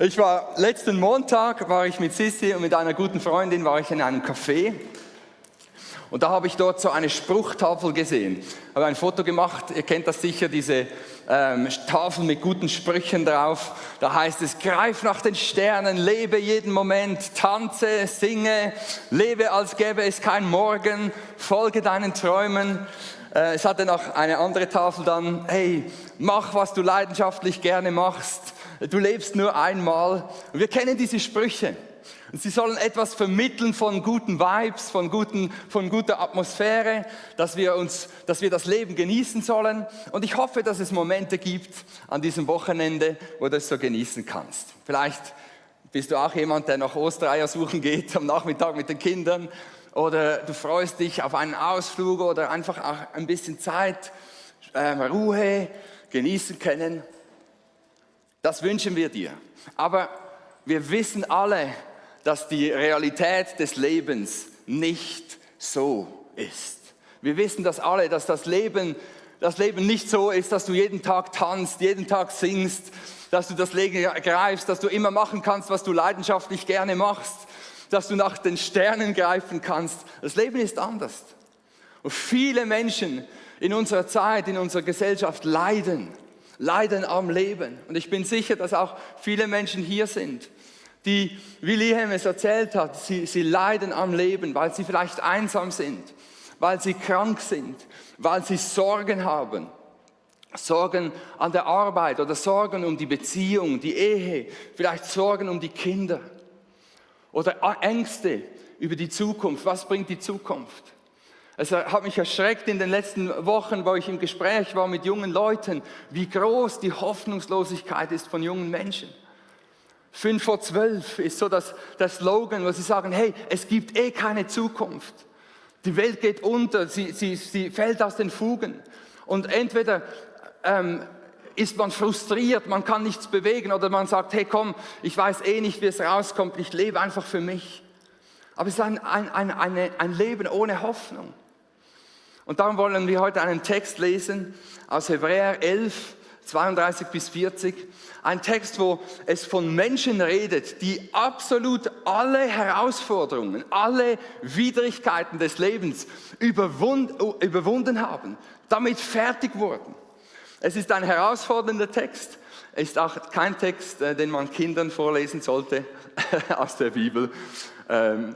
Letzten Montag war ich mit Sissi und mit einer guten Freundin in einem Café. Und da habe ich dort so eine Spruchtafel gesehen. Ich habe ein Foto gemacht, ihr kennt das sicher, diese Tafel mit guten Sprüchen drauf. Da heißt es, greif nach den Sternen, lebe jeden Moment, tanze, singe, lebe als gäbe es kein Morgen, folge deinen Träumen. Es hatte noch eine andere Tafel dann, hey, mach, was du leidenschaftlich gerne machst. Du lebst nur einmal. Und wir kennen diese Sprüche. Und sie sollen etwas vermitteln von guten Vibes, von guter Atmosphäre, dass wir das Leben genießen sollen. Und ich hoffe, dass es Momente gibt an diesem Wochenende, wo du es so genießen kannst. Vielleicht bist du auch jemand, der noch Ostereier suchen geht am Nachmittag mit den Kindern. Oder du freust dich auf einen Ausflug oder einfach auch ein bisschen Zeit, Ruhe genießen können. Das wünschen wir dir. Aber wir wissen alle, dass die Realität des Lebens nicht so ist. Wir wissen das alle, dass das Leben nicht so ist, dass du jeden Tag tanzt, jeden Tag singst, dass du das Leben greifst, dass du immer machen kannst, was du leidenschaftlich gerne machst, dass du nach den Sternen greifen kannst. Das Leben ist anders. Und viele Menschen in unserer Zeit, in unserer Gesellschaft leiden am Leben. Und ich bin sicher, dass auch viele Menschen hier sind, die, wie Liam es erzählt hat, sie leiden am Leben, weil sie vielleicht einsam sind, weil sie krank sind, weil sie Sorgen haben. Sorgen an der Arbeit oder Sorgen um die Beziehung, die Ehe, vielleicht Sorgen um die Kinder. Oder Ängste über die Zukunft. Was bringt die Zukunft? Es hat mich erschreckt in den letzten Wochen, wo ich im Gespräch war mit jungen Leuten, wie groß die Hoffnungslosigkeit ist von jungen Menschen. 5 vor 12 ist so der Slogan, wo sie sagen, hey, es gibt keine Zukunft. Die Welt geht unter, sie fällt aus den Fugen. Und entweder ist man frustriert, man kann nichts bewegen, oder man sagt, hey komm, ich weiß nicht, wie es rauskommt, ich lebe einfach für mich. Aber es ist ein Leben ohne Hoffnung. Und darum wollen wir heute einen Text lesen aus Hebräer 11, 32 bis 40. Ein Text, wo es von Menschen redet, die absolut alle Herausforderungen, alle Widrigkeiten des Lebens überwunden haben, damit fertig wurden. Es ist ein herausfordernder Text. Es ist auch kein Text, den man Kindern vorlesen sollte aus der Bibel.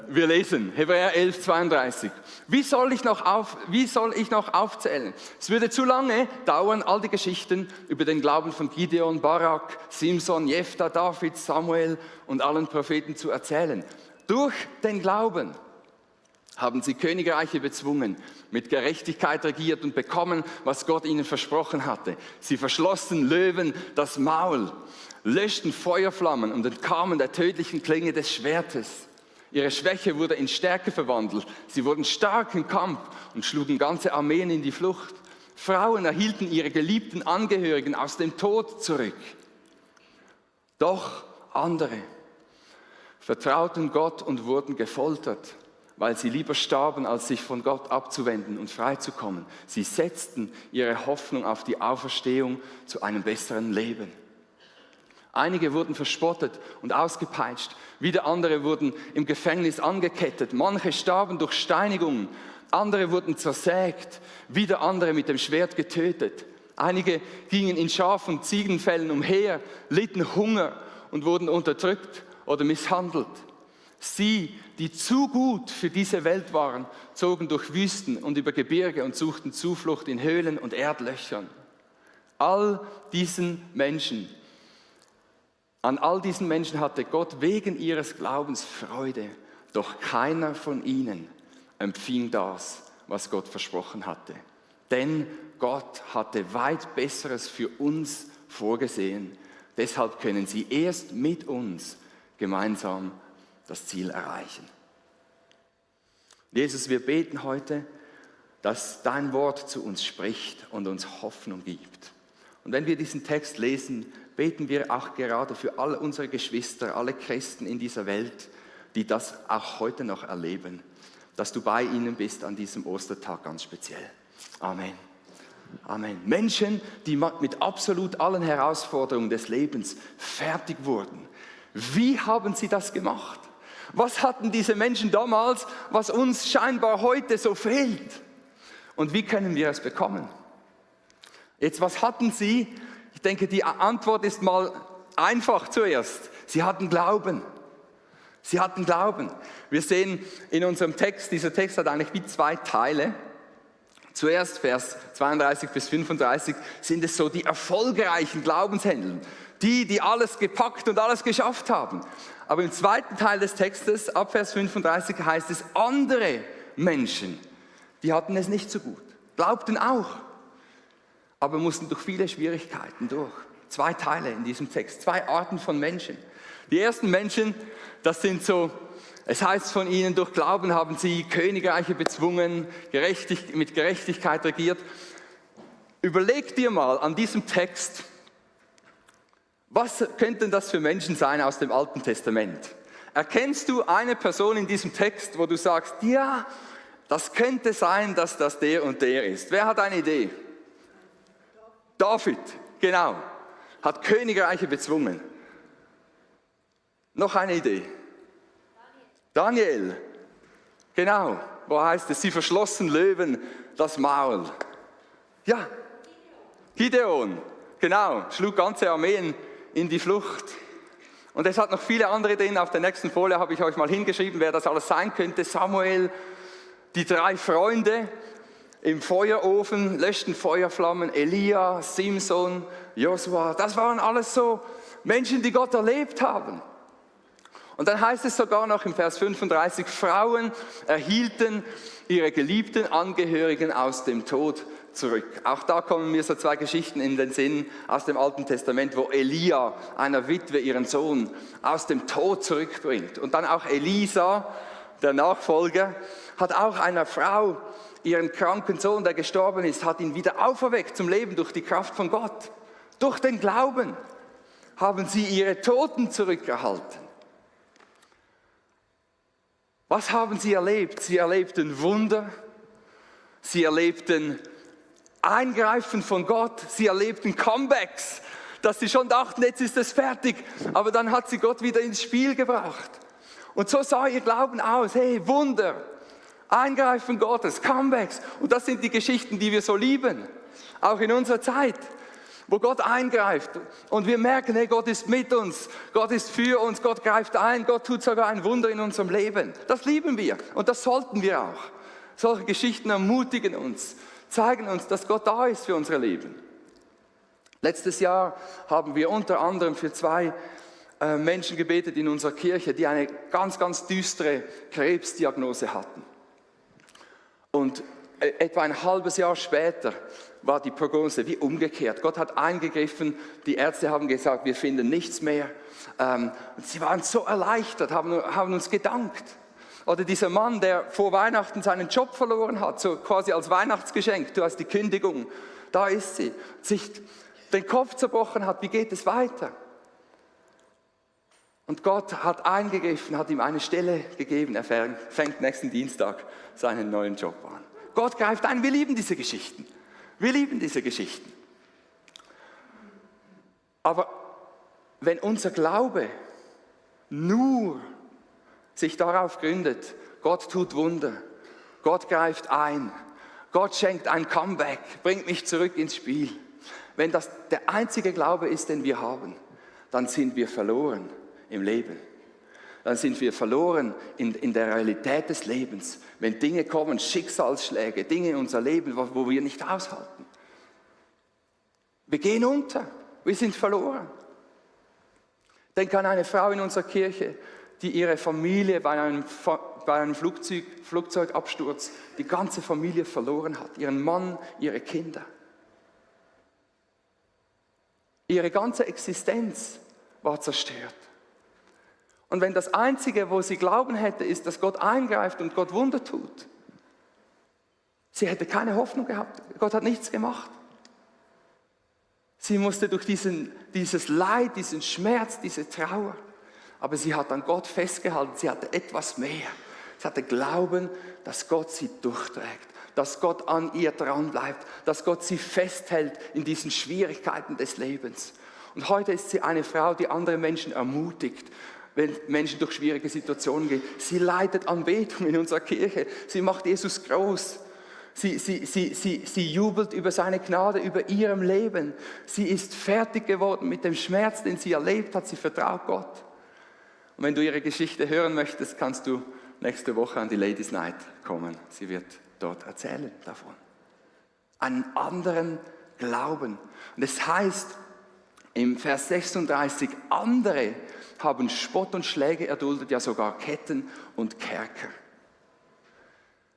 Wir lesen Hebräer 11, 32. Wie soll ich noch aufzählen? Es würde zu lange dauern, all die Geschichten über den Glauben von Gideon, Barak, Simson, Jephthah, David, Samuel und allen Propheten zu erzählen. Durch den Glauben haben sie Königreiche bezwungen, mit Gerechtigkeit regiert und bekommen, was Gott ihnen versprochen hatte. Sie verschlossen Löwen das Maul, löschten Feuerflammen und entkamen der tödlichen Klinge des Schwertes. Ihre Schwäche wurde in Stärke verwandelt. Sie wurden stark im Kampf und schlugen ganze Armeen in die Flucht. Frauen erhielten ihre geliebten Angehörigen aus dem Tod zurück. Doch andere vertrauten Gott und wurden gefoltert, weil sie lieber starben, als sich von Gott abzuwenden und freizukommen. Sie setzten ihre Hoffnung auf die Auferstehung zu einem besseren Leben. Einige wurden verspottet und ausgepeitscht, wieder andere wurden im Gefängnis angekettet, manche starben durch Steinigungen, andere wurden zersägt, wieder andere mit dem Schwert getötet. Einige gingen in Schaf- und Ziegenfällen umher, litten Hunger und wurden unterdrückt oder misshandelt. Sie, die zu gut für diese Welt waren, zogen durch Wüsten und über Gebirge und suchten Zuflucht in Höhlen und Erdlöchern. An all diesen Menschen hatte Gott wegen ihres Glaubens Freude, doch keiner von ihnen empfing das, was Gott versprochen hatte. Denn Gott hatte weit Besseres für uns vorgesehen. Deshalb können sie erst mit uns gemeinsam das Ziel erreichen. Jesus, wir beten heute, dass dein Wort zu uns spricht und uns Hoffnung gibt. Und wenn wir diesen Text lesen, beten wir auch gerade für alle unsere Geschwister, alle Christen in dieser Welt, die das auch heute noch erleben, dass du bei ihnen bist an diesem Ostertag ganz speziell. Amen. Amen. Menschen, die mit absolut allen Herausforderungen des Lebens fertig wurden. Wie haben sie das gemacht? Was hatten diese Menschen damals, was uns scheinbar heute so fehlt? Und wie können wir es bekommen? Jetzt, was hatten sie? Ich denke, die Antwort ist mal einfach zuerst. Sie hatten Glauben. Sie hatten Glauben. Wir sehen in unserem Text, dieser Text hat eigentlich wie zwei Teile. Zuerst Vers 32 bis 35 sind es so die erfolgreichen Glaubenshändler, die alles gepackt und alles geschafft haben. Aber im zweiten Teil des Textes, ab Vers 35, heißt es, andere Menschen, die hatten es nicht so gut, glaubten auch, aber mussten durch viele Schwierigkeiten durch. Zwei Teile in diesem Text, zwei Arten von Menschen. Die ersten Menschen, das sind so, es heißt von ihnen, durch Glauben haben sie Königreiche bezwungen, mit Gerechtigkeit regiert. Überleg dir mal an diesem Text, was könnten das für Menschen sein aus dem Alten Testament? Erkennst du eine Person in diesem Text, wo du sagst, ja, das könnte sein, dass das der und der ist? Wer hat eine Idee? David, genau, hat Königreiche bezwungen. Noch eine Idee? Daniel, genau, wo heißt es, sie verschlossen Löwen das Maul. Ja, Gideon, genau, schlug ganze Armeen in die Flucht. Und es hat noch viele andere drin, auf der nächsten Folie habe ich euch mal hingeschrieben, wer das alles sein könnte. Samuel, die 3 Freunde im Feuerofen, löschten Feuerflammen, Elia, Simson, Josua, das waren alles so Menschen, die Gott erlebt haben. Und dann heißt es sogar noch im Vers 35, Frauen erhielten ihre geliebten Angehörigen aus dem Tod zurück. Auch da kommen mir so 2 Geschichten in den Sinn aus dem Alten Testament, wo Elia, einer Witwe, ihren Sohn aus dem Tod zurückbringt. Und dann auch Elisa, der Nachfolger, hat auch einer Frau ihren kranken Sohn, der gestorben ist, hat ihn wieder auferweckt zum Leben durch die Kraft von Gott. Durch den Glauben haben sie ihre Toten zurückerhalten. Was haben sie erlebt? Sie erlebten Wunder, sie erlebten Eingreifen von Gott, sie erlebten Comebacks, dass sie schon dachten, jetzt ist es fertig, aber dann hat sie Gott wieder ins Spiel gebracht. Und so sah ihr Glauben aus, hey, Wunder, Eingreifen Gottes, Comebacks. Und das sind die Geschichten, die wir so lieben, auch in unserer Zeit, wo Gott eingreift und wir merken, hey, Gott ist mit uns, Gott ist für uns, Gott greift ein, Gott tut sogar ein Wunder in unserem Leben. Das lieben wir und das sollten wir auch. Solche Geschichten ermutigen uns, zeigen uns, dass Gott da ist für unser Leben. Letztes Jahr haben wir unter anderem für 2 Menschen gebetet in unserer Kirche, die eine ganz, ganz düstere Krebsdiagnose hatten. Und etwa ein halbes Jahr später war die Prognose wie umgekehrt. Gott hat eingegriffen, die Ärzte haben gesagt, wir finden nichts mehr. Und sie waren so erleichtert, haben uns gedankt. Oder dieser Mann, der vor Weihnachten seinen Job verloren hat, so quasi als Weihnachtsgeschenk, du hast die Kündigung, da ist sie, sich den Kopf zerbrochen hat, wie geht es weiter? Und Gott hat eingegriffen, hat ihm eine Stelle gegeben, er fängt nächsten Dienstag seinen neuen Job an. Gott greift ein, wir lieben diese Geschichten. Wir lieben diese Geschichten. Aber wenn unser Glaube nur sich darauf gründet, Gott tut Wunder, Gott greift ein, Gott schenkt ein Comeback, bringt mich zurück ins Spiel. Wenn das der einzige Glaube ist, den wir haben, dann sind wir verloren im Leben. Dann sind wir verloren in der Realität des Lebens. Wenn Dinge kommen, Schicksalsschläge, Dinge in unser Leben, wo wir nicht aushalten. Wir gehen unter, wir sind verloren. Denk an eine Frau in unserer Kirche, die ihre Familie bei einem Flugzeugabsturz, die ganze Familie verloren hat. Ihren Mann, ihre Kinder. Ihre ganze Existenz war zerstört. Und wenn das Einzige, wo sie Glauben hätte, ist, dass Gott eingreift und Gott Wunder tut, sie hätte keine Hoffnung gehabt. Gott hat nichts gemacht. Sie musste durch dieses Leid, diesen Schmerz, diese Trauer, aber sie hat an Gott festgehalten, sie hatte etwas mehr. Sie hatte Glauben, dass Gott sie durchträgt, dass Gott an ihr dranbleibt, dass Gott sie festhält in diesen Schwierigkeiten des Lebens. Und heute ist sie eine Frau, die andere Menschen ermutigt, wenn Menschen durch schwierige Situationen gehen. Sie leitet Anbetung in unserer Kirche, sie macht Jesus groß. Sie jubelt über seine Gnade, über ihrem Leben. Sie ist fertig geworden mit dem Schmerz, den sie erlebt hat. Sie vertraut Gott. Und wenn du ihre Geschichte hören möchtest, kannst du nächste Woche an die Ladies Night kommen. Sie wird dort erzählen davon. Einen anderen Glauben. Und es heißt im Vers 36, andere haben Spott und Schläge erduldet, ja sogar Ketten und Kerker.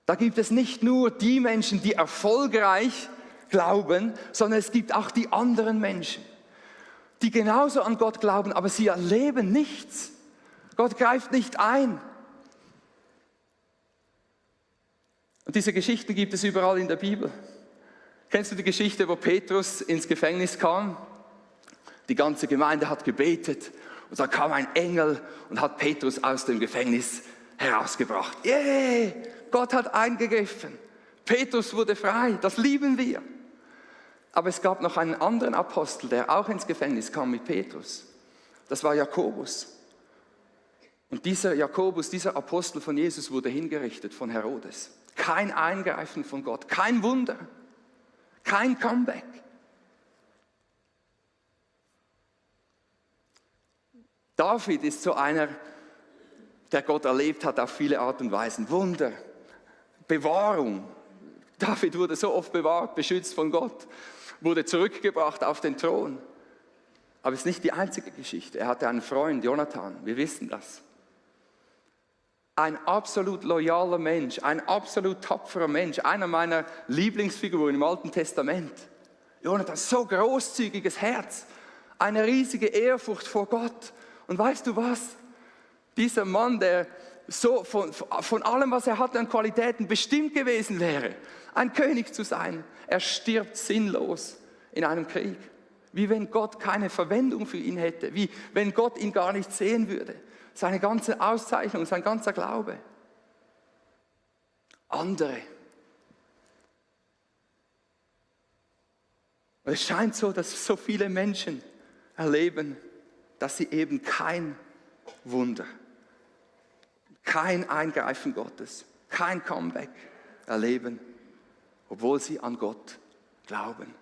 Da gibt es nicht nur die Menschen, die erfolgreich glauben, sondern es gibt auch die anderen Menschen, die genauso an Gott glauben, aber sie erleben nichts. Gott greift nicht ein. Und diese Geschichten gibt es überall in der Bibel. Kennst du die Geschichte, wo Petrus ins Gefängnis kam? Die ganze Gemeinde hat gebetet und da kam ein Engel und hat Petrus aus dem Gefängnis herausgebracht. Yeah! Gott hat eingegriffen. Petrus wurde frei. Das lieben wir. Aber es gab noch einen anderen Apostel, der auch ins Gefängnis kam mit Petrus. Das war Jakobus. Und dieser Jakobus, dieser Apostel von Jesus, wurde hingerichtet von Herodes. Kein Eingreifen von Gott, kein Wunder, kein Comeback. David ist so einer, der Gott erlebt hat auf viele Art und Weisen. Wunder, Bewahrung. David wurde so oft bewahrt, beschützt von Gott, wurde zurückgebracht auf den Thron. Aber es ist nicht die einzige Geschichte. Er hatte einen Freund, Jonathan, wir wissen das. Ein absolut loyaler Mensch, ein absolut tapferer Mensch, einer meiner Lieblingsfiguren im Alten Testament. Jonathan, so großzügiges Herz, eine riesige Ehrfurcht vor Gott. Und weißt du was? Dieser Mann, der so von allem, was er hatte an Qualitäten, bestimmt gewesen wäre, ein König zu sein, er stirbt sinnlos in einem Krieg. Wie wenn Gott keine Verwendung für ihn hätte, wie wenn Gott ihn gar nicht sehen würde. Seine ganze Auszeichnung, sein ganzer Glaube. Andere. Und es scheint so, dass so viele Menschen erleben, dass sie eben kein Wunder, kein Eingreifen Gottes, kein Comeback erleben, obwohl sie an Gott glauben.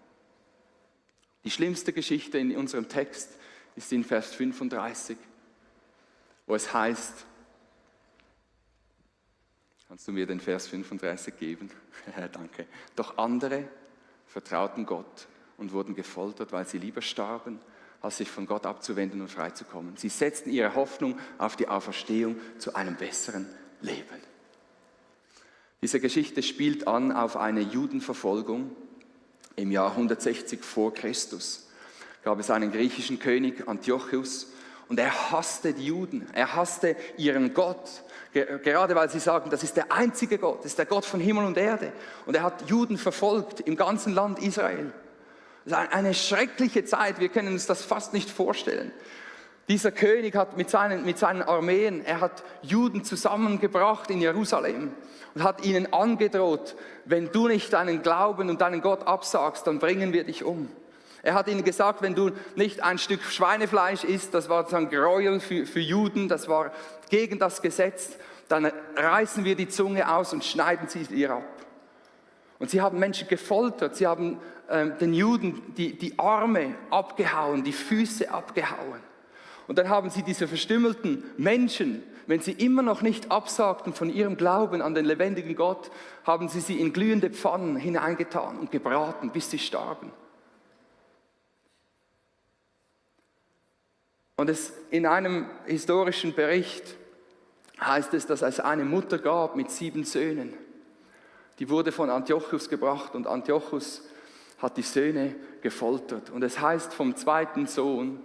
Die schlimmste Geschichte in unserem Text ist in Vers 35, wo es heißt, kannst du mir den Vers 35 geben? Danke. Doch andere vertrauten Gott und wurden gefoltert, weil sie lieber starben, als sich von Gott abzuwenden und freizukommen. Sie setzten ihre Hoffnung auf die Auferstehung zu einem besseren Leben. Diese Geschichte spielt an auf eine Judenverfolgung im Jahr 160 vor Christus. Gab es einen griechischen König, Antiochus, und er hasste die Juden, er hasste ihren Gott, gerade weil sie sagen, das ist der einzige Gott, das ist der Gott von Himmel und Erde. Und er hat Juden verfolgt im ganzen Land Israel. Das ist eine schreckliche Zeit, wir können uns das fast nicht vorstellen. Dieser König hat mit seinen Armeen, er hat Juden zusammengebracht in Jerusalem und hat ihnen angedroht, wenn du nicht deinen Glauben und deinen Gott absagst, dann bringen wir dich um. Er hat ihnen gesagt, wenn du nicht ein Stück Schweinefleisch isst, das war ein Gräuel für Juden, das war gegen das Gesetz, dann reißen wir die Zunge aus und schneiden sie dir ab. Und sie haben Menschen gefoltert, sie haben den Juden die Arme abgehauen, die Füße abgehauen. Und dann haben sie diese verstümmelten Menschen, wenn sie immer noch nicht absagten von ihrem Glauben an den lebendigen Gott, haben sie in glühende Pfannen hineingetan und gebraten, bis sie starben. Und in einem historischen Bericht heißt es, dass es eine Mutter gab mit 7 Söhnen. Die wurde von Antiochus gebracht und Antiochus hat die Söhne gefoltert. Und es heißt vom zweiten Sohn,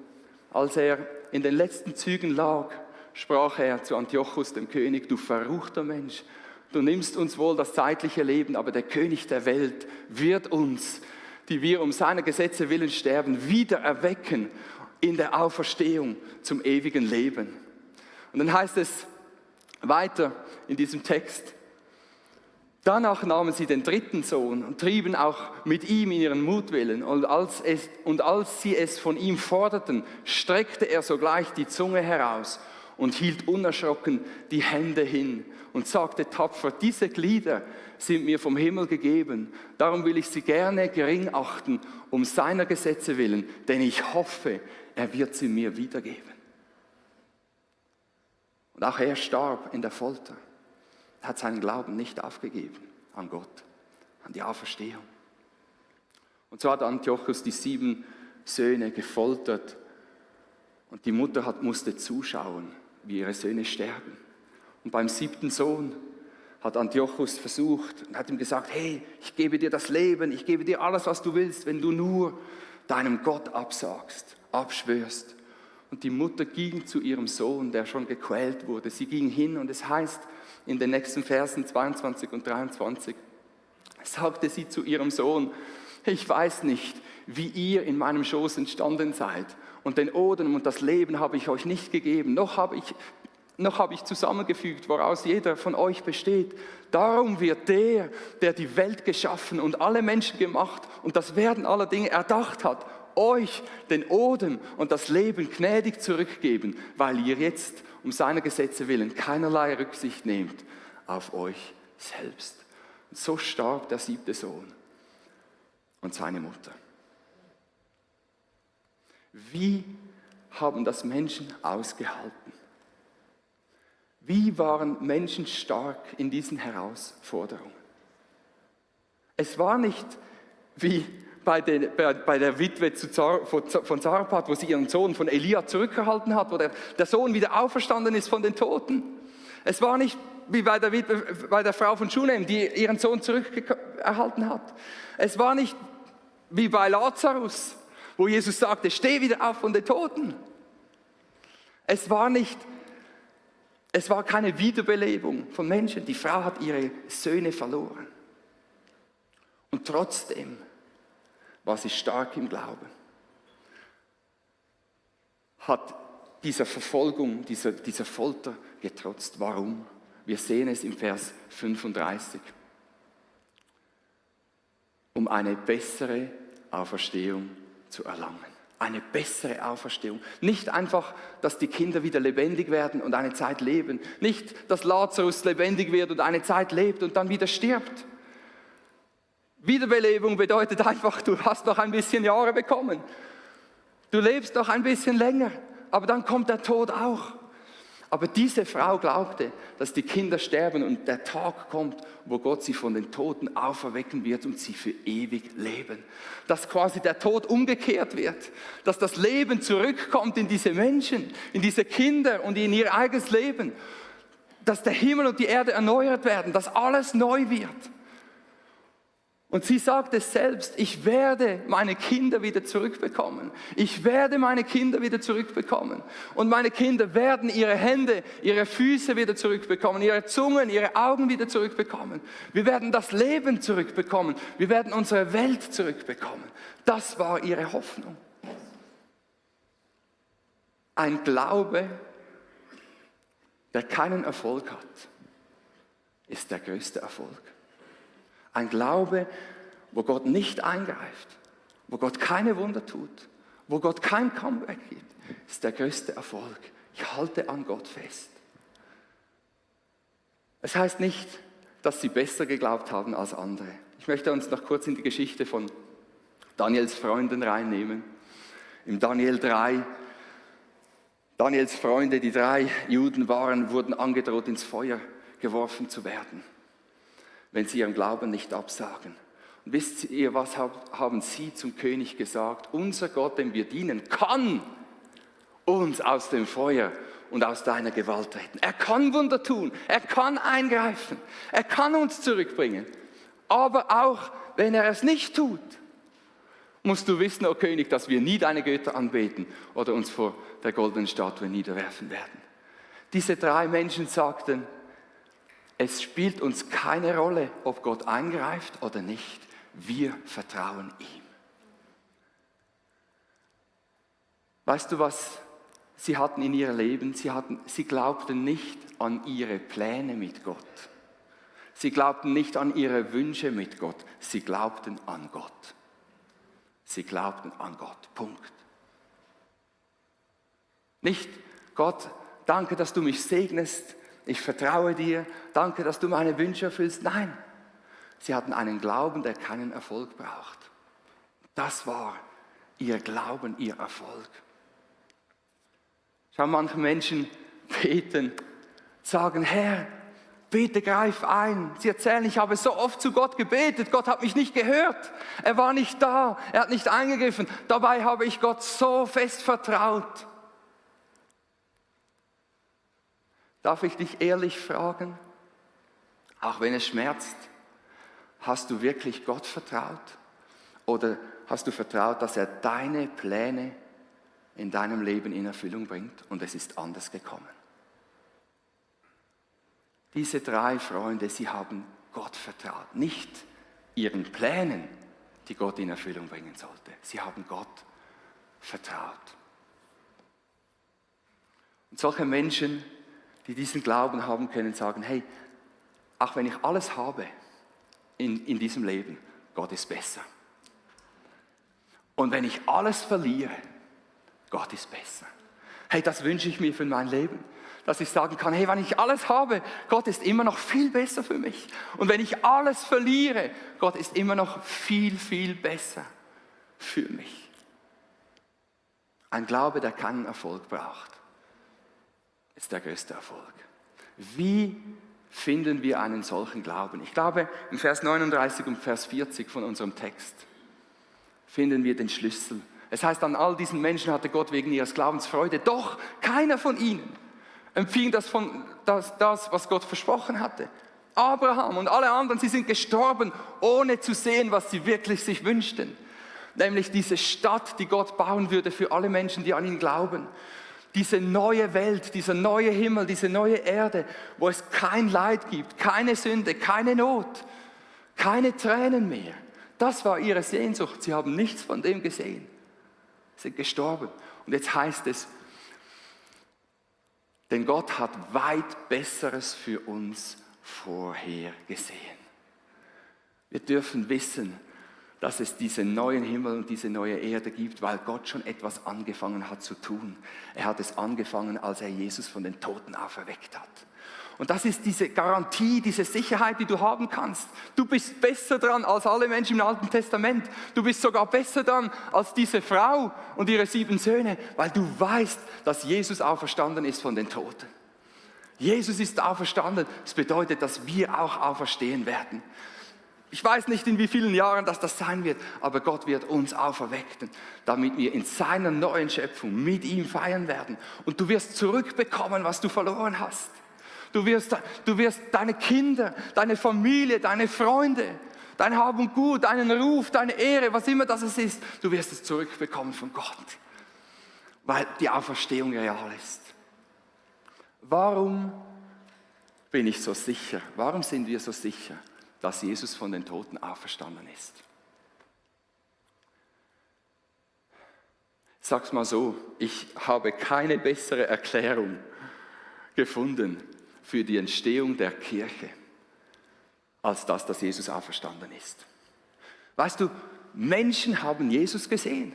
als er in den letzten Zügen lag, sprach er zu Antiochus, dem König: Du verruchter Mensch, du nimmst uns wohl das zeitliche Leben, aber der König der Welt wird uns, die wir um seine Gesetze willen sterben, wieder erwecken in der Auferstehung zum ewigen Leben. Und dann heißt es weiter in diesem Text, Danach nahmen sie den dritten Sohn und trieben auch mit ihm in ihren Mutwillen. Und als sie es von ihm forderten, streckte er sogleich die Zunge heraus und hielt unerschrocken die Hände hin und sagte tapfer: Diese Glieder sind mir vom Himmel gegeben, darum will ich sie gerne gering achten, um seiner Gesetze willen, denn ich hoffe, er wird sie mir wiedergeben. Und auch er starb in der Folter. Er hat seinen Glauben nicht aufgegeben an Gott, an die Auferstehung. Und so hat Antiochus die 7 Söhne gefoltert und die Mutter musste zuschauen, wie ihre Söhne sterben. Und beim 7. Sohn hat Antiochus versucht und hat ihm gesagt: Hey, ich gebe dir das Leben, ich gebe dir alles, was du willst, wenn du nur deinem Gott absagst, abschwörst. Und die Mutter ging zu ihrem Sohn, der schon gequält wurde. Sie ging hin und es heißt in den nächsten Versen 22 und 23, sagte sie zu ihrem Sohn: Ich weiß nicht, wie ihr in meinem Schoß entstanden seid, und den Odem und das Leben habe ich euch nicht gegeben, noch habe ich zusammengefügt, woraus jeder von euch besteht. Darum wird der die Welt geschaffen und alle Menschen gemacht und das Werden aller Dinge erdacht hat, euch den Odem und das Leben gnädig zurückgeben, weil ihr jetzt um seiner Gesetze willen keinerlei Rücksicht nehmt auf euch selbst. Und so starb der 7. Sohn und seine Mutter. Wie haben das Menschen ausgehalten? Wie waren Menschen stark in diesen Herausforderungen? Es war nicht wie bei der Witwe von Zarpat, wo sie ihren Sohn von Elia zurückgehalten hat, wo der Sohn wieder auferstanden ist von den Toten. Es war nicht wie bei der Frau von Schunem, die ihren Sohn zurückerhalten hat. Es war nicht wie bei Lazarus, wo Jesus sagte: Steh wieder auf von den Toten. Es war keine Wiederbelebung von Menschen. Die Frau hat ihre Söhne verloren. Und trotzdem war sie stark im Glauben. Hat dieser Verfolgung, dieser Folter getrotzt. Warum? Wir sehen es im Vers 35. Um eine bessere Auferstehung zu erlangen. Eine bessere Auferstehung. Nicht einfach, dass die Kinder wieder lebendig werden und eine Zeit leben. Nicht, dass Lazarus lebendig wird und eine Zeit lebt und dann wieder stirbt. Wiederbelebung bedeutet einfach, du hast noch ein bisschen Jahre bekommen. Du lebst noch ein bisschen länger, aber dann kommt der Tod auch. Aber diese Frau glaubte, dass die Kinder sterben und der Tag kommt, wo Gott sie von den Toten auferwecken wird und sie für ewig leben. Dass quasi der Tod umgekehrt wird, dass das Leben zurückkommt in diese Menschen, in diese Kinder und in ihr eigenes Leben. Dass der Himmel und die Erde erneuert werden, dass alles neu wird. Und sie sagt es selbst: Ich werde meine Kinder wieder zurückbekommen. Ich werde meine Kinder wieder zurückbekommen. Und meine Kinder werden ihre Hände, ihre Füße wieder zurückbekommen, ihre Zungen, ihre Augen wieder zurückbekommen. Wir werden das Leben zurückbekommen. Wir werden unsere Welt zurückbekommen. Das war ihre Hoffnung. Ein Glaube, der keinen Erfolg hat, ist der größte Erfolg. Ein Glaube, wo Gott nicht eingreift, wo Gott keine Wunder tut, wo Gott kein Comeback gibt, ist der größte Erfolg. Ich halte an Gott fest. Es heißt nicht, dass sie besser geglaubt haben als andere. Ich möchte uns noch kurz in die Geschichte von Daniels Freunden reinnehmen. Im Daniel 3, Daniels Freunde, die 3 Juden waren, wurden angedroht, ins Feuer geworfen zu werden, wenn sie ihren Glauben nicht absagen. Und wisst ihr, was haben sie zum König gesagt? Unser Gott, dem wir dienen, kann uns aus dem Feuer und aus deiner Gewalt retten. Er kann Wunder tun, er kann eingreifen, er kann uns zurückbringen. Aber auch wenn er es nicht tut, musst du wissen, o König, dass wir nie deine Götter anbeten oder uns vor der goldenen Statue niederwerfen werden. Diese 3 Menschen sagten: Es spielt uns keine Rolle, ob Gott eingreift oder nicht. Wir vertrauen ihm. Weißt du, was sie hatten in ihrem Leben? Sie glaubten nicht an ihre Pläne mit Gott. Sie glaubten nicht an ihre Wünsche mit Gott, sie glaubten an Gott. Sie glaubten an Gott, Punkt. Nicht, Gott, danke, dass du mich segnest, ich vertraue dir, danke, dass du meine Wünsche erfüllst. Nein, sie hatten einen Glauben, der keinen Erfolg braucht. Das war ihr Glauben, ihr Erfolg. Schau, manche Menschen beten, sagen, Herr, bitte greif ein. Sie erzählen, ich habe so oft zu Gott gebetet, Gott hat mich nicht gehört. Er war nicht da, er hat nicht eingegriffen. Dabei habe ich Gott so fest vertraut. Darf ich dich ehrlich fragen, auch wenn es schmerzt, hast du wirklich Gott vertraut? Oder hast du vertraut, dass er deine Pläne in deinem Leben in Erfüllung bringt und es ist anders gekommen? Diese 3 Freunde, sie haben Gott vertraut, nicht ihren Plänen, die Gott in Erfüllung bringen sollte. Sie haben Gott vertraut. Und solche Menschen, die diesen Glauben haben können, sagen, hey, auch wenn ich alles habe in diesem Leben, Gott ist besser. Und wenn ich alles verliere, Gott ist besser. Hey, das wünsche ich mir für mein Leben, dass ich sagen kann, hey, wenn ich alles habe, Gott ist immer noch viel besser für mich. Und wenn ich alles verliere, Gott ist immer noch viel, viel besser für mich. Ein Glaube, der keinen Erfolg braucht, ist der größte Erfolg. Wie finden wir einen solchen Glauben? Ich glaube, in Vers 39 und Vers 40 von unserem Text finden wir den Schlüssel. Es heißt, an all diesen Menschen hatte Gott wegen ihres Glaubens Freude, doch keiner von ihnen empfing das, was Gott versprochen hatte. Abraham und alle anderen, sie sind gestorben, ohne zu sehen, was sie wirklich sich wünschten. Nämlich diese Stadt, die Gott bauen würde für alle Menschen, die an ihn glauben. Diese neue Welt, dieser neue Himmel, diese neue Erde, wo es kein Leid gibt, keine Sünde, keine Not, keine Tränen mehr. Das war ihre Sehnsucht. Sie haben nichts von dem gesehen. Sie sind gestorben. Und jetzt heißt es, denn Gott hat weit Besseres für uns vorhergesehen. Wir dürfen wissen, dass es diesen neuen Himmel und diese neue Erde gibt, weil Gott schon etwas angefangen hat zu tun. Er hat es angefangen, als er Jesus von den Toten auferweckt hat. Und das ist diese Garantie, diese Sicherheit, die du haben kannst. Du bist besser dran als alle Menschen im Alten Testament. Du bist sogar besser dran als diese Frau und ihre 7 Söhne, weil du weißt, dass Jesus auferstanden ist von den Toten. Jesus ist auferstanden. Das bedeutet, dass wir auch auferstehen werden. Ich weiß nicht, in wie vielen Jahren das sein wird, aber Gott wird uns auferwecken, damit wir in seiner neuen Schöpfung mit ihm feiern werden. Und du wirst zurückbekommen, was du verloren hast. Du wirst deine Kinder, deine Familie, deine Freunde, dein Hab und Gut, deinen Ruf, deine Ehre, was immer das ist, du wirst es zurückbekommen von Gott, weil die Auferstehung real ist. Warum bin ich so sicher? Warum sind wir so sicher, dass Jesus von den Toten auferstanden ist? Ich sag's mal so, ich habe keine bessere Erklärung gefunden für die Entstehung der Kirche, als das, dass Jesus auferstanden ist. Weißt du, Menschen haben Jesus gesehen.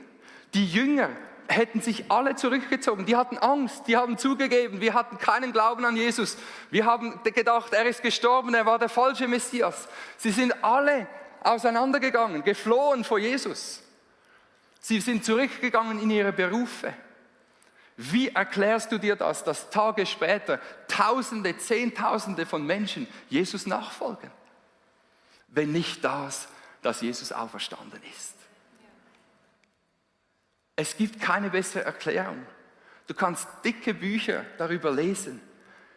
Die Jünger hätten sich alle zurückgezogen, die hatten Angst, die haben zugegeben, wir hatten keinen Glauben an Jesus. Wir haben gedacht, er ist gestorben, er war der falsche Messias. Sie sind alle auseinandergegangen, geflohen vor Jesus. Sie sind zurückgegangen in ihre Berufe. Wie erklärst du dir das, dass Tage später Tausende, Zehntausende von Menschen Jesus nachfolgen? Wenn nicht das, dass Jesus auferstanden ist. Es gibt keine bessere Erklärung. Du kannst dicke Bücher darüber lesen,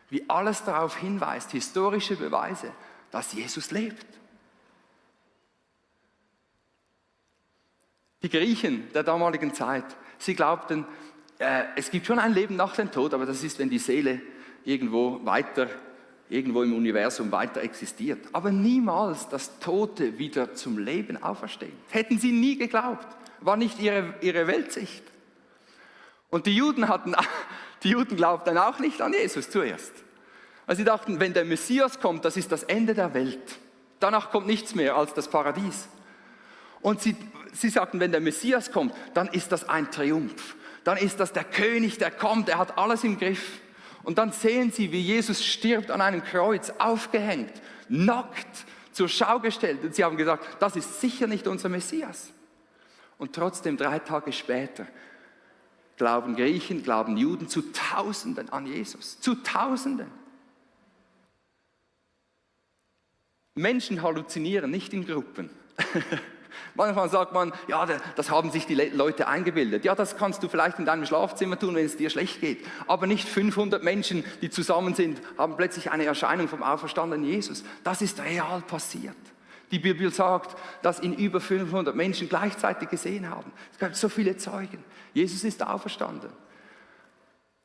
wie alles darauf hinweist, historische Beweise, dass Jesus lebt. Die Griechen der damaligen Zeit, sie glaubten, es gibt schon ein Leben nach dem Tod, aber das ist, wenn die Seele irgendwo im Universum weiter existiert. Aber niemals, dass Tote wieder zum Leben auferstehen. Hätten sie nie geglaubt. War nicht ihre Weltsicht. Und die Juden glaubten auch nicht an Jesus zuerst. Also sie dachten, wenn der Messias kommt, das ist das Ende der Welt. Danach kommt nichts mehr als das Paradies. Und sie sagten, wenn der Messias kommt, dann ist das ein Triumph. Dann ist das der König, der kommt, er hat alles im Griff. Und dann sehen sie, wie Jesus stirbt an einem Kreuz, aufgehängt, nackt, zur Schau gestellt. Und sie haben gesagt, das ist sicher nicht unser Messias. Und trotzdem 3 Tage später glauben Griechen, glauben Juden zu Tausenden an Jesus. Zu Tausenden. Menschen halluzinieren nicht in Gruppen. Manchmal sagt man, ja, das haben sich die Leute eingebildet. Ja, das kannst du vielleicht in deinem Schlafzimmer tun, wenn es dir schlecht geht. Aber nicht 500 Menschen, die zusammen sind, haben plötzlich eine Erscheinung vom auferstandenen Jesus. Das ist real passiert. Die Bibel sagt, dass ihn über 500 Menschen gleichzeitig gesehen haben. Es gab so viele Zeugen. Jesus ist auferstanden.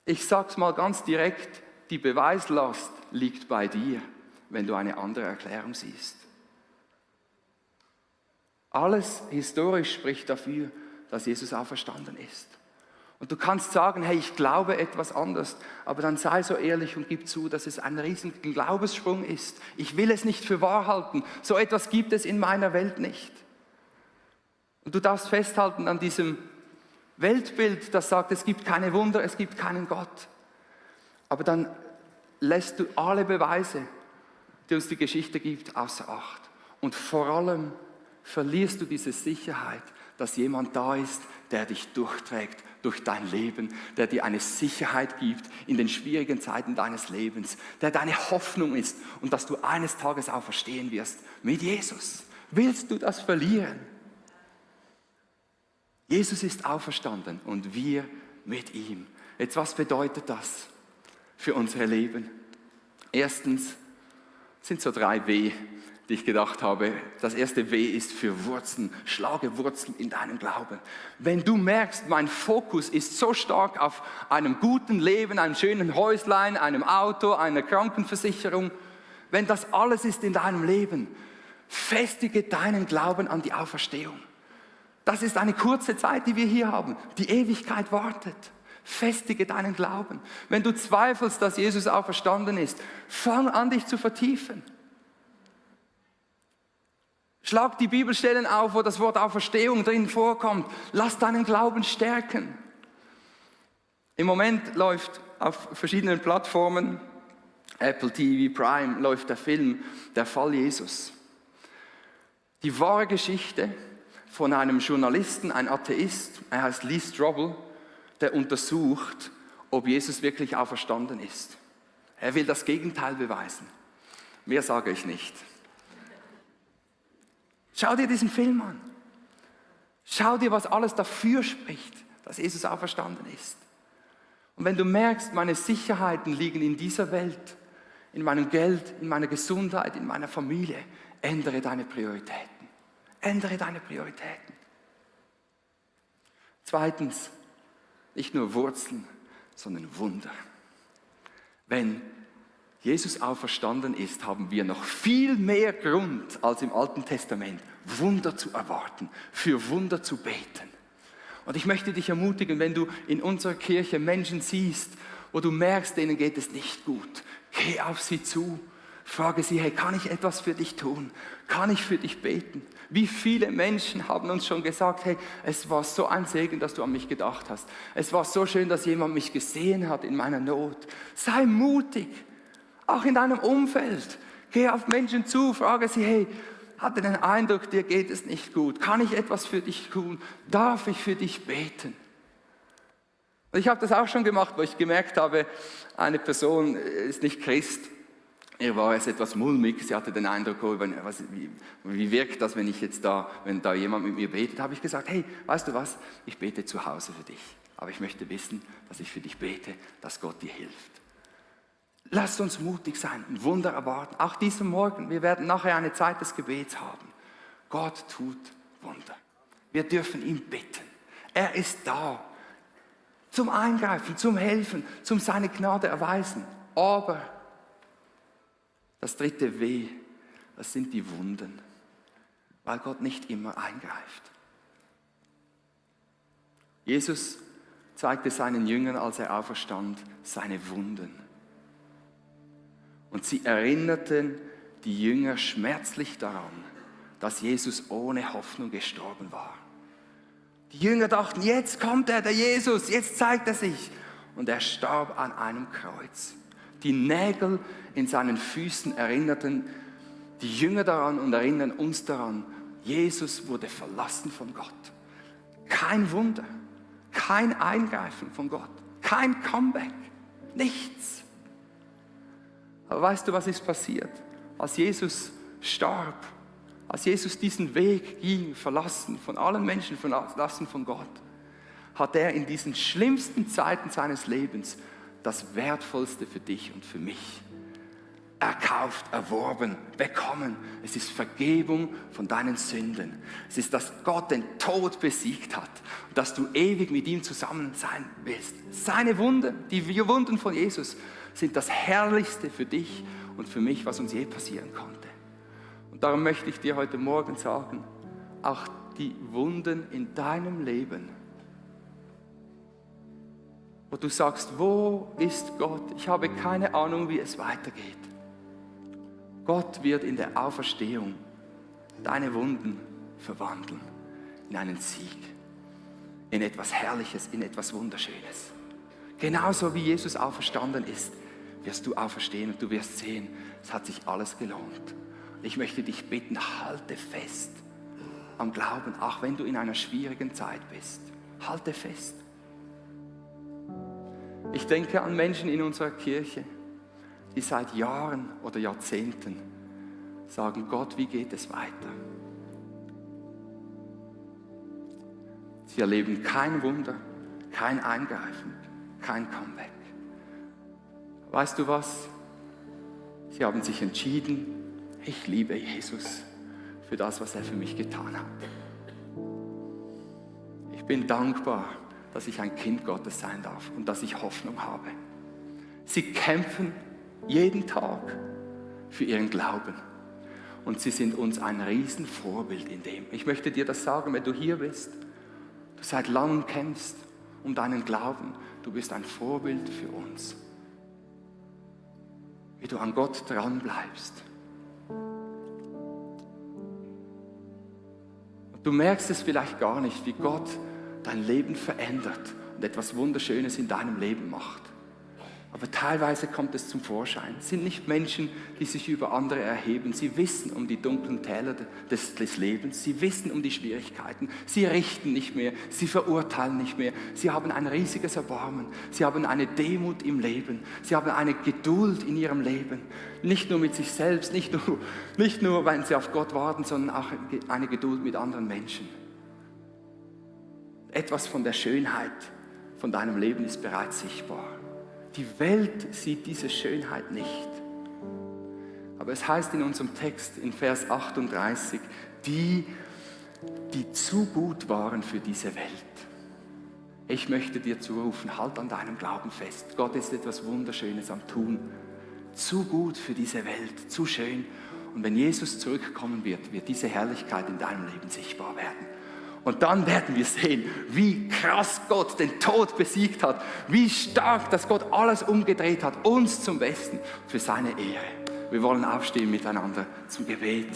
Ich sage es mal ganz direkt, die Beweislast liegt bei dir, wenn du eine andere Erklärung siehst. Alles historisch spricht dafür, dass Jesus auferstanden ist. Und du kannst sagen, hey, ich glaube etwas anderes, aber dann sei so ehrlich und gib zu, dass es ein riesiger Glaubenssprung ist. Ich will es nicht für wahr halten. So etwas gibt es in meiner Welt nicht. Und du darfst festhalten an diesem Weltbild, das sagt, es gibt keine Wunder, es gibt keinen Gott. Aber dann lässt du alle Beweise, die uns die Geschichte gibt, außer Acht. Und vor allem verlierst du diese Sicherheit, dass jemand da ist, der dich durchträgt durch dein Leben, der dir eine Sicherheit gibt in den schwierigen Zeiten deines Lebens, der deine Hoffnung ist und dass du eines Tages auferstehen wirst mit Jesus. Willst du das verlieren? Jesus ist auferstanden und wir mit ihm. Jetzt, was bedeutet das für unser Leben? Erstens sind so 3 W, die ich gedacht habe. Das erste W ist für Wurzeln. Schlage Wurzeln in deinem Glauben. Wenn du merkst, mein Fokus ist so stark auf einem guten Leben, einem schönen Häuslein, einem Auto, einer Krankenversicherung, wenn das alles ist in deinem Leben, festige deinen Glauben an die Auferstehung. Das ist eine kurze Zeit, die wir hier haben. Die Ewigkeit wartet. Festige deinen Glauben. Wenn du zweifelst, dass Jesus auferstanden ist, fang an, dich zu vertiefen. Schlag die Bibelstellen auf, wo das Wort Auferstehung drin vorkommt. Lass deinen Glauben stärken. Im Moment läuft auf verschiedenen Plattformen, Apple TV, Prime, läuft der Film Der Fall Jesus. Die wahre Geschichte von einem Journalisten, ein Atheist, er heißt Lee Strobel, der untersucht, ob Jesus wirklich auferstanden ist. Er will das Gegenteil beweisen. Mehr sage ich nicht. Schau dir diesen Film an. Schau dir, was alles dafür spricht, dass Jesus auferstanden ist. Und wenn du merkst, meine Sicherheiten liegen in dieser Welt, in meinem Geld, in meiner Gesundheit, in meiner Familie, ändere deine Prioritäten. Ändere deine Prioritäten. Zweitens, nicht nur Wurzeln, sondern Wunder. Wenn Jesus auferstanden ist, haben wir noch viel mehr Grund als im Alten Testament, Wunder zu erwarten, für Wunder zu beten. Und ich möchte dich ermutigen, wenn du in unserer Kirche Menschen siehst, wo du merkst, denen geht es nicht gut, geh auf sie zu, frage sie, hey, kann ich etwas für dich tun? Kann ich für dich beten? Wie viele Menschen haben uns schon gesagt, hey, es war so ein Segen, dass du an mich gedacht hast. Es war so schön, dass jemand mich gesehen hat in meiner Not. Sei mutig. Auch in deinem Umfeld. Geh auf Menschen zu, frage sie, hey, hatte den Eindruck, dir geht es nicht gut. Kann ich etwas für dich tun? Darf ich für dich beten? Und ich habe das auch schon gemacht, wo ich gemerkt habe, eine Person ist nicht Christ. Ihr war es etwas mulmig. Sie hatte den Eindruck, oh, wie wirkt das, wenn da jemand mit mir betet? Habe ich gesagt, hey, weißt du was? Ich bete zu Hause für dich. Aber ich möchte wissen, dass ich für dich bete, dass Gott dir hilft. Lasst uns mutig sein, ein Wunder erwarten. Auch diesen Morgen, wir werden nachher eine Zeit des Gebets haben. Gott tut Wunder. Wir dürfen ihn bitten. Er ist da. Zum Eingreifen, zum Helfen, zum seine Gnade erweisen. Aber das dritte W, das sind die Wunden. Weil Gott nicht immer eingreift. Jesus zeigte seinen Jüngern, als er auferstand, seine Wunden. Und sie erinnerten die Jünger schmerzlich daran, dass Jesus ohne Hoffnung gestorben war. Die Jünger dachten, jetzt kommt er, der Jesus, jetzt zeigt er sich. Und er starb an einem Kreuz. Die Nägel in seinen Füßen erinnerten die Jünger daran und erinnern uns daran, Jesus wurde verlassen von Gott. Kein Wunder, kein Eingreifen von Gott, kein Comeback, nichts. Aber weißt du, was ist passiert? Als Jesus starb, als Jesus diesen Weg ging, verlassen von allen Menschen, verlassen von Gott, hat er in diesen schlimmsten Zeiten seines Lebens das Wertvollste für dich und für mich erkauft, erworben, bekommen. Es ist Vergebung von deinen Sünden. Es ist, dass Gott den Tod besiegt hat und dass du ewig mit ihm zusammen sein willst. Seine Wunden, die Wunden von Jesus, sind das Herrlichste für dich und für mich, was uns je passieren konnte. Und darum möchte ich dir heute Morgen sagen, auch die Wunden in deinem Leben, wo du sagst, wo ist Gott? Ich habe keine Ahnung, wie es weitergeht. Gott wird in der Auferstehung deine Wunden verwandeln in einen Sieg, in etwas Herrliches, in etwas Wunderschönes. Genauso wie Jesus auferstanden ist, wirst du auferstehen und du wirst sehen, es hat sich alles gelohnt. Ich möchte dich bitten, halte fest am Glauben, auch wenn du in einer schwierigen Zeit bist. Halte fest. Ich denke an Menschen in unserer Kirche, die seit Jahren oder Jahrzehnten sagen, Gott, wie geht es weiter? Sie erleben kein Wunder, kein Eingreifen, kein Comeback. Weißt du was? Sie haben sich entschieden, ich liebe Jesus für das, was er für mich getan hat. Ich bin dankbar, dass ich ein Kind Gottes sein darf und dass ich Hoffnung habe. Sie kämpfen jeden Tag für ihren Glauben. Und sie sind uns ein Riesenvorbild in dem. Ich möchte dir das sagen, wenn du hier bist, du seit langem kämpfst um deinen Glauben, du bist ein Vorbild für uns. Wie du an Gott dran bleibst. Und du merkst es vielleicht gar nicht, wie Gott dein Leben verändert und etwas Wunderschönes in deinem Leben macht. Aber teilweise kommt es zum Vorschein. Es sind nicht Menschen, die sich über andere erheben. Sie wissen um die dunklen Täler des Lebens. Sie wissen um die Schwierigkeiten. Sie richten nicht mehr. Sie verurteilen nicht mehr. Sie haben ein riesiges Erbarmen. Sie haben eine Demut im Leben. Sie haben eine Geduld in ihrem Leben. Nicht nur mit sich selbst, nicht nur, wenn sie auf Gott warten, sondern auch eine Geduld mit anderen Menschen. Etwas von der Schönheit von deinem Leben ist bereits sichtbar. Die Welt sieht diese Schönheit nicht. Aber es heißt in unserem Text in Vers 38, die zu gut waren für diese Welt. Ich möchte dir zurufen, halt an deinem Glauben fest. Gott ist etwas Wunderschönes am Tun. Zu gut für diese Welt, zu schön. Und wenn Jesus zurückkommen wird, wird diese Herrlichkeit in deinem Leben sichtbar werden. Und dann werden wir sehen, wie krass Gott den Tod besiegt hat, wie stark, dass Gott alles umgedreht hat, uns zum Besten für seine Ehre. Wir wollen aufstehen miteinander zum Gebet.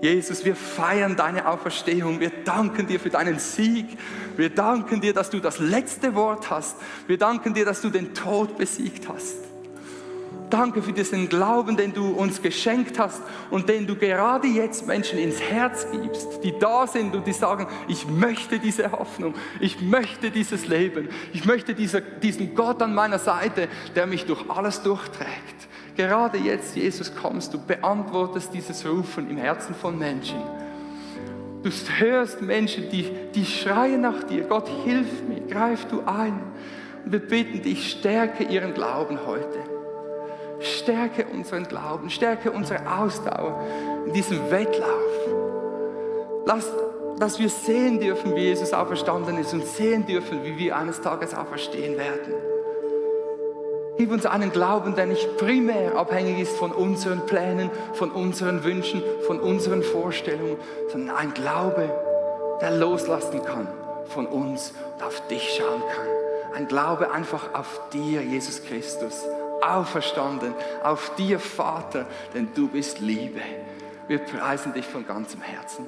Jesus, wir feiern deine Auferstehung, wir danken dir für deinen Sieg, wir danken dir, dass du das letzte Wort hast, wir danken dir, dass du den Tod besiegt hast. Danke für diesen Glauben, den du uns geschenkt hast und den du gerade jetzt Menschen ins Herz gibst, die da sind und die sagen, ich möchte diese Hoffnung, ich möchte dieses Leben, ich möchte diesen Gott an meiner Seite, der mich durch alles durchträgt. Gerade jetzt, Jesus, kommst du, beantwortest dieses Rufen im Herzen von Menschen. Du hörst Menschen, die schreien nach dir, Gott, hilf mir, greif du ein. Und wir bitten dich, stärke ihren Glauben heute. Stärke unseren Glauben, stärke unsere Ausdauer in diesem Wettlauf. Dass wir sehen dürfen, wie Jesus auferstanden ist und sehen dürfen, wie wir eines Tages auferstehen werden. Gib uns einen Glauben, der nicht primär abhängig ist von unseren Plänen, von unseren Wünschen, von unseren Vorstellungen, sondern ein Glaube, der loslassen kann von uns und auf dich schauen kann. Ein Glaube einfach auf dir, Jesus Christus, auferstanden, auf dir, Vater, denn du bist Liebe. Wir preisen dich von ganzem Herzen.